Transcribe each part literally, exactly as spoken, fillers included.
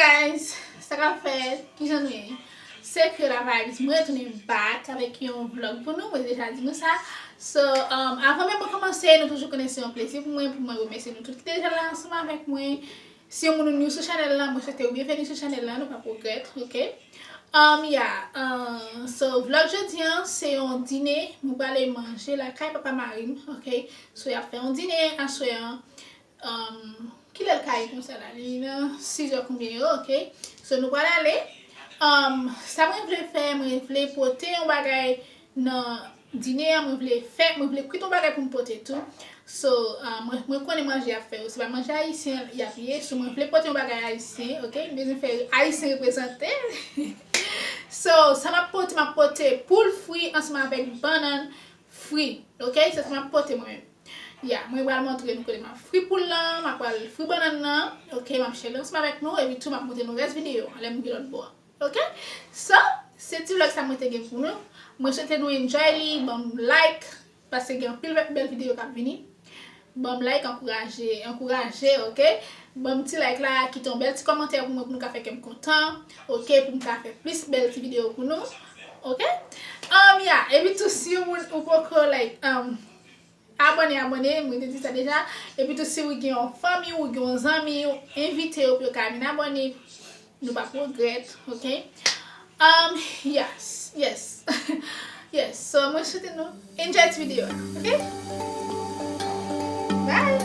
Guys, sa k ap fèt? Kijan nou ye? Se Creole Vibes, mwen retounen back avèk yon vlog pou nou, mwen deja di nou sa. So, um, avan menm mwen kòmanse, nou toujou konnen se yon plezi pou mwen, pou mwen remèsye nou tout ki deja la ansanm avèk mwen. Si yon moun nou new sou chanèl lan, mwen swete w byenveni sou chanèl lan, nou p ap regrèt, ok? Um, yeah, uh, so vlog jodi an, se yon dine, mwen prale manje lakay papa mari m, ok? So, y ap fè yon dine aswè an. Um, kilè l ka ye konsa la? Li nan sizè konbyen yo, ok? So, nou pral ale. Um, sa mwen vle fè, mwen vle pote yon bagay nan dine an, mwen vle fè, mwen vle kwit yon bagay pou m pote tou. So, uh, mwen, mwen konnen manje y ap fè yo, se pa manje ayisyen y ap ye. So, mwen vle pote yon bagay ayisyen, ok? M bezwen fè ayisyen reprezante. So, sa m ap pote, m ap pote poul fri ansanm avèk bannann fri, ok? Se sa m ap pote mwen menm. Ya, mwen pral montre nou kote m ap fri poul lan, m ap pral fri bannann nan, ok? M ap share li ansanm avèk nou, epi tou m ap montre nou rès videyo an lè m gen lòt bò an, ok? So, se ti vlog sa mwen te gen pou nou. Mwen swete nou enjoy li, ban m like, paske gen anpil bèl videyo k ap vini. Ban m like, ankouraje, ankouraje, ok? Ban m ti like la, kite yon bèl ti kòmantè pou mwen, pou nou ka fè kè m kontan, ok? Pou m ka fè plis bèl ti videyo pou nou, ok? Um, ya, epi tou si yon moun ou poko like, um, abòne, abòne, mwen te di sa deja. Epi tou si ou gen yon fanmi, ou gen yon zanmi, ou envite yo pou yo ka vin abòne. Nou p ap regrèt, ok? Um, yes, yes. Yes, so mwen swete nou enjoy ti videyo a, ok? Bye!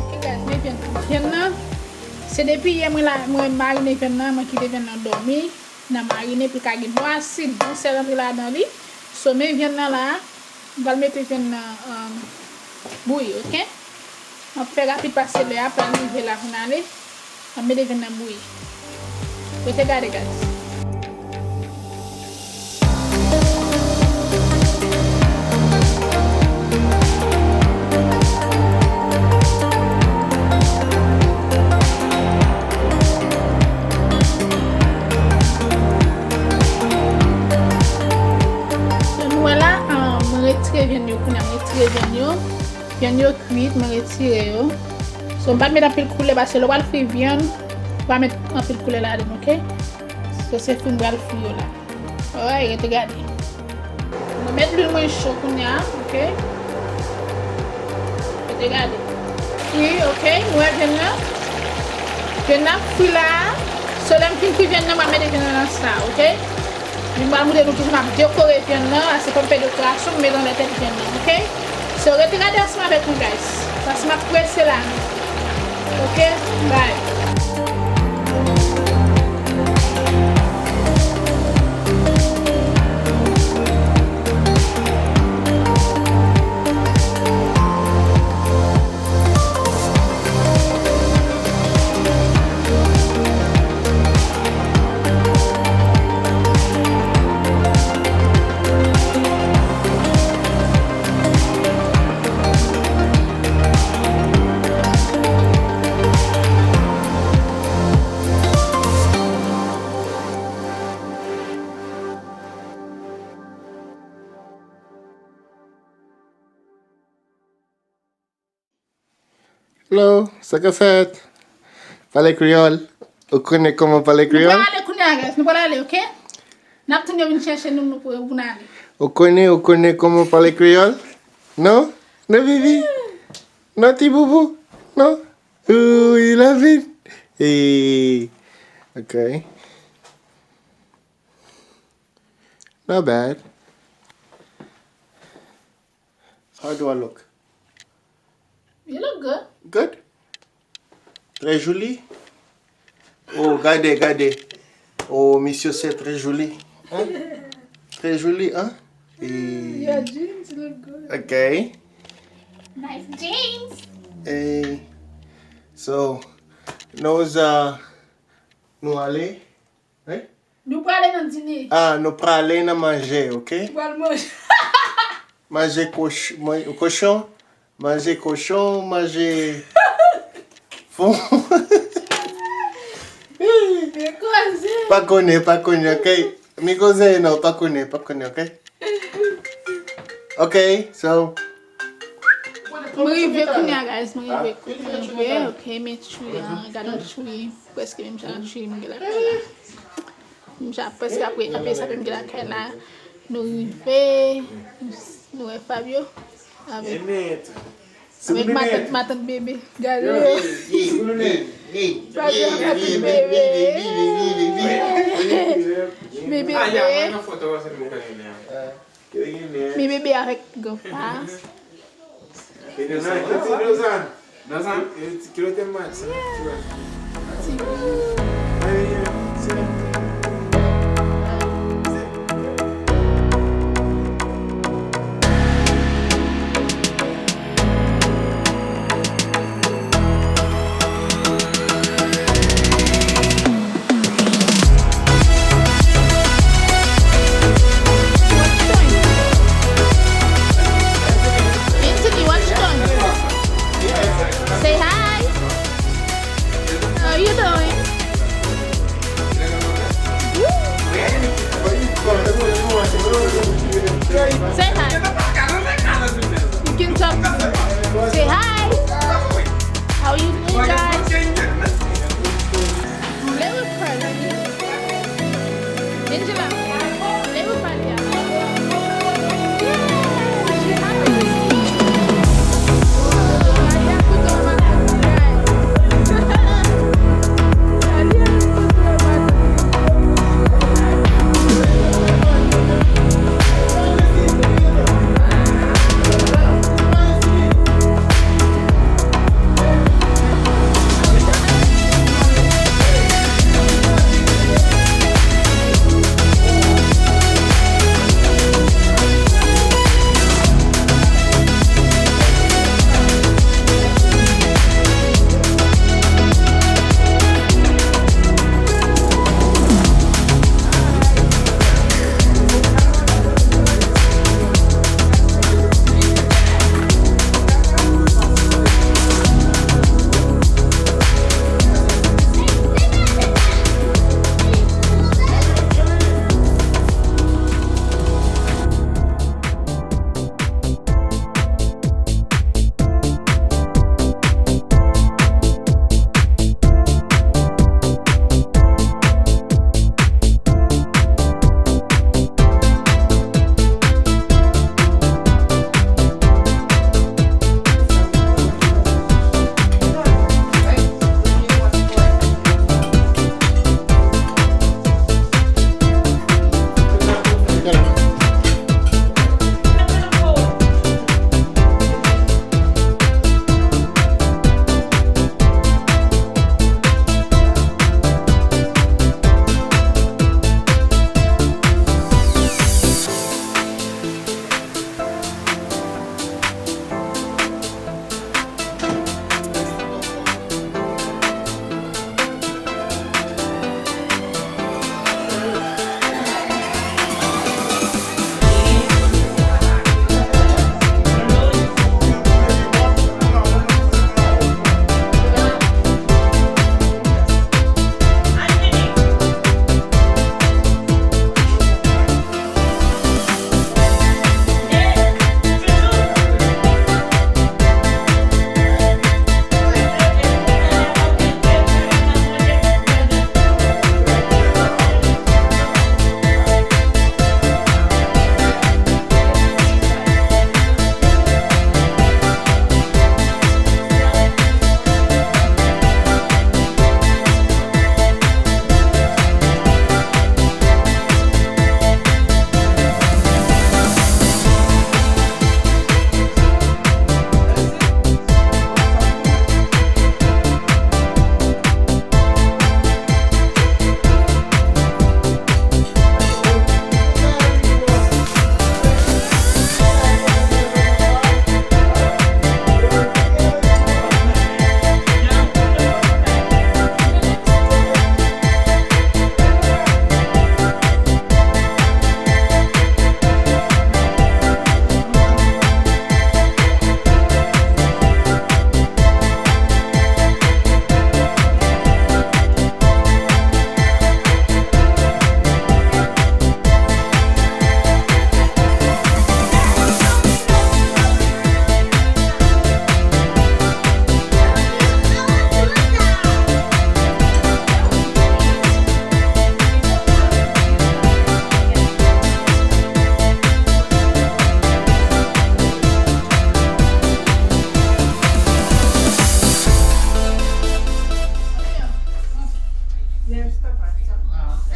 Ok, guys, men vyann, vyann nan, se depi yè mwen la, mwen marine vyann nan, mwen kite vyann nan dòmi nan marine pou l ka gen bon asid, bon sèl antre ladan li. So, men vyann nan la, m pral mete vyann nan, um, bouyi, ok? M ap fè rapid paske lè a pral rive la pou n ale. M ap mete vyann nan bouyi. Rete gade, guys. So, nou wè la, ah, mwen retire vyann yo, kounye a mwen retire vyann yo. Vyann yo kwit, mwen retire yo. So, m pa met anpil koulè, paske lè w pral fri vyann, ou pa met anpil koulè ladan, ok? So, se fri m pral fri yo la. Alright, rete gade. Mwen met lwil mwen cho kounye a, ok? Rete gade. Fri, ok? Nou wè vyann nan? Vyann nan ap fri la. So, lè m fin fri vyann nan, mwen mete vyann nan nan sa, ok? Men m pral montre nou kijan m ap dekore vyann nan, a se kòm fè dekorasyon, m met anlè tèt vyann nan, ok? So, rete gade ansanm avèk mwen, guys. Paske m ap prese la. Ok? Bye. Hello, sa k ap fèt? Pale kreyòl. Ou konnen kòman pale kreyòl? Nou pral ale kounye a, guys. Nou pral ale, ok? N ap tann yo vin chèche nou, nou pou, pou n ale. Ou konnen, ou konnen kòman pale kreyòl? Non? Non, bibi? Non, ti boubou? Non? Ooh, you love it? Hey. Ok. Not bad. How do I look? You look good. Good? Très joli. Oh, gade, gade. Oh, misye, c'est très joli. Hein? Très joli, hein? Et your jeans look good. Ok. Nice jeans. Hey. So, nou, uh, nou ale, right? Nou prale nan dine. Ah, nou prale nan manje, ok? Nou pral manje. Manje koch-, man-, kochon, manje kochon, manje fon. Men koze. Pa konnen, pa konnen, ok? Mi koze non, pa konnen, pa konnen, ok? Ok, so. M rive kounye a, guys, m rive, m rive, ok, men Tchoui an, gade yon Tchoui, prèske menm jan Tchoui m gen lakay la. M ja prèske ap kanpe sa, men m gen lakay la. Nou rive, nou wè Fabio avèk, avèk matant, matant bebe. Gade yo. Fabio ak matant bebe. Bebe. Mi bebe avèk granpa. Dozan. Dozan. Ti bebe. Anthony, what you doing? Say hi. How you doing?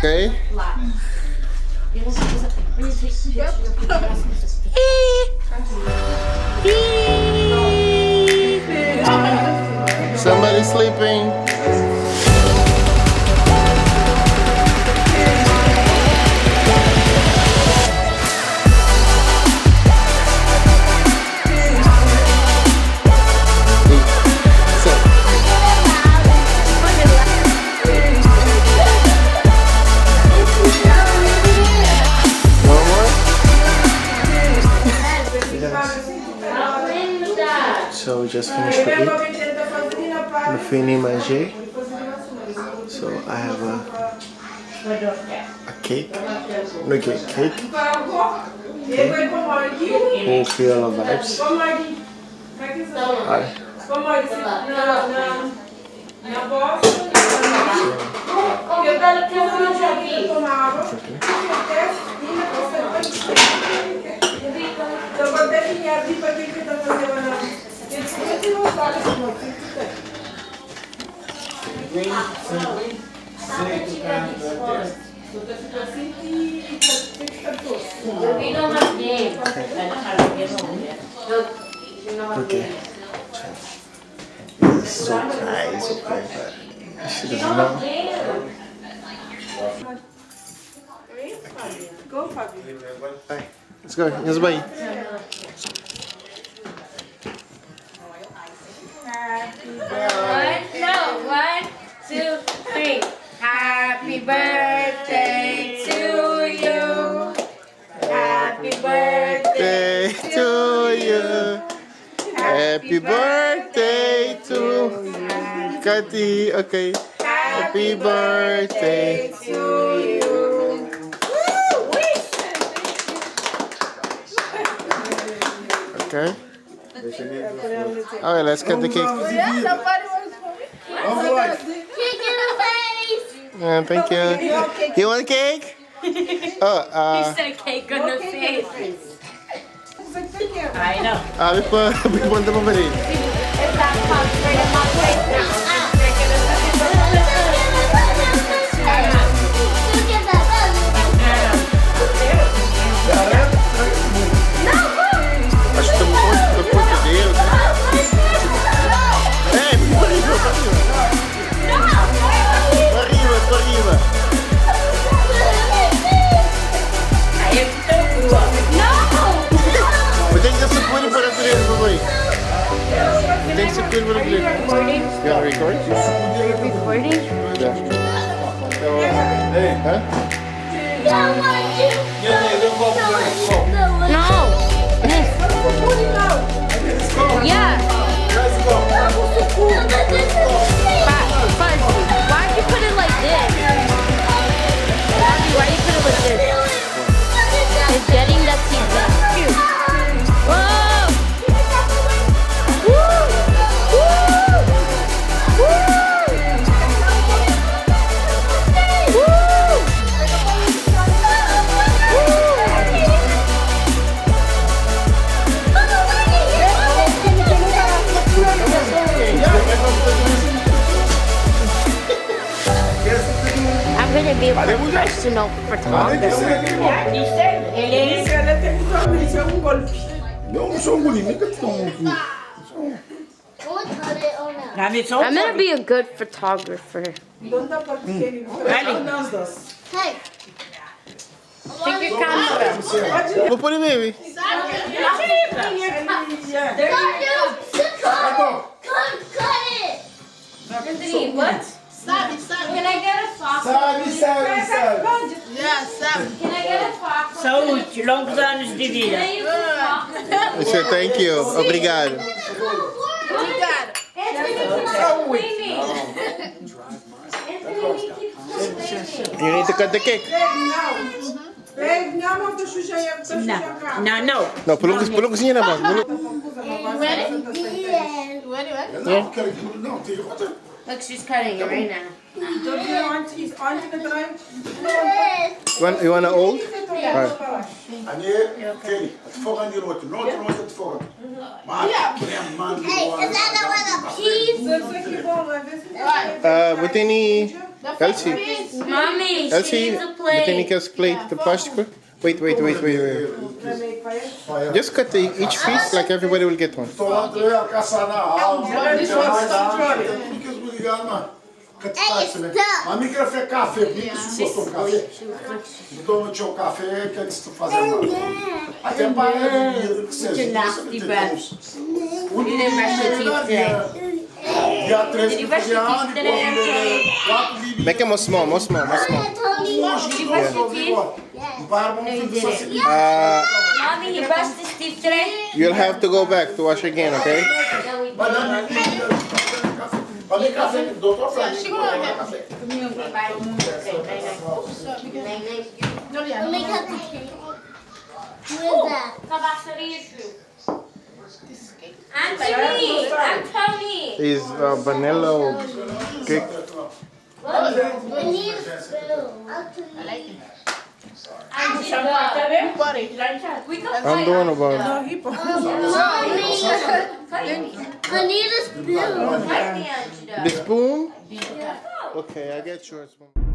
Hey. Somebody sleeping. So we just finished to eat. Nou fini manje. So I have a, a cake. No cake, cake. Okay. Pou Creole vibes. Alright. Okay. It's so high, it's so high, but she doesn't know. Go, Fabi. Hey, let's go. Let's go. One, no, one, two, three. Happy birthday to you. Happy birthday to you. Happy birthday to Cathy. Okay. Happy birthday to you. Okay. All right, let's cut the cake. Yeah, thank you. You want cake? Oh, uh, he said cake in the face. I know. Ah, before, before the movie. Hey, pa rive, pa rive. We take just a twenty for the video, boy. We take just a twenty for the video. You wanna record? Are you recording? Yeah. Huh? No. This. Yeah. Fa- Fuzzy, why'd you put it like this? Fuzzy, why you put it like this? It's getting that season. Whoa! Woo! Woo! Woo! I'm gonna be a professional photographer. I'm gonna be a good photographer. Take your camera. Go put it, baby. Anthony, what? Can I get a fox? Sabe, sabe, sabe. Yes, sabe. Can I get a fox? Saúde, longos anos de vida. He said thank you. Obrigado. Obrigado. Anthony, saúde. You need to cut the cake. Não, não, não. Não, pelo que, pelo que sim, não, mano. Ready? Ready, ready? Yeah. Look, she's cutting it right now. You want, you want a old? All right. Hey, is that the one of peas? Uh, with any Elsie, Mommy, she Elsie, needs a the thing plate. Is plate, the plastic one. Wait, wait, wait, wait, wait. Just cut the, each piece, like everybody will get one. Tô lá atrás, caçar na aula, não tem mais nada, não tem tudo que os ligaram, mano. Mami quer fé café, por isso que eu sou café. Então não tinha o café, quer que você fazer agora. Até para ele, que seja, isso que tem uns. O livro de verdade, dia três que foi ano, depois de quatro livros. Make it more small, more small, more small. Hoje que eu vou ouvir agora. Para, vamos fazer só seguinte. Uh, Mommy, he brushed his teeth today. You'll have to go back to wash again, okay? Vai dar minha vida. Vai ver café, doutor Fred, café. Anthony, Anthony. Is uh, vanilla cake. I need a spoon. Anthony. I need a spoon. We can I'm doing about it. No, he put. Mommy. I need a spoon. The spoon? Okay, I get you a spoon.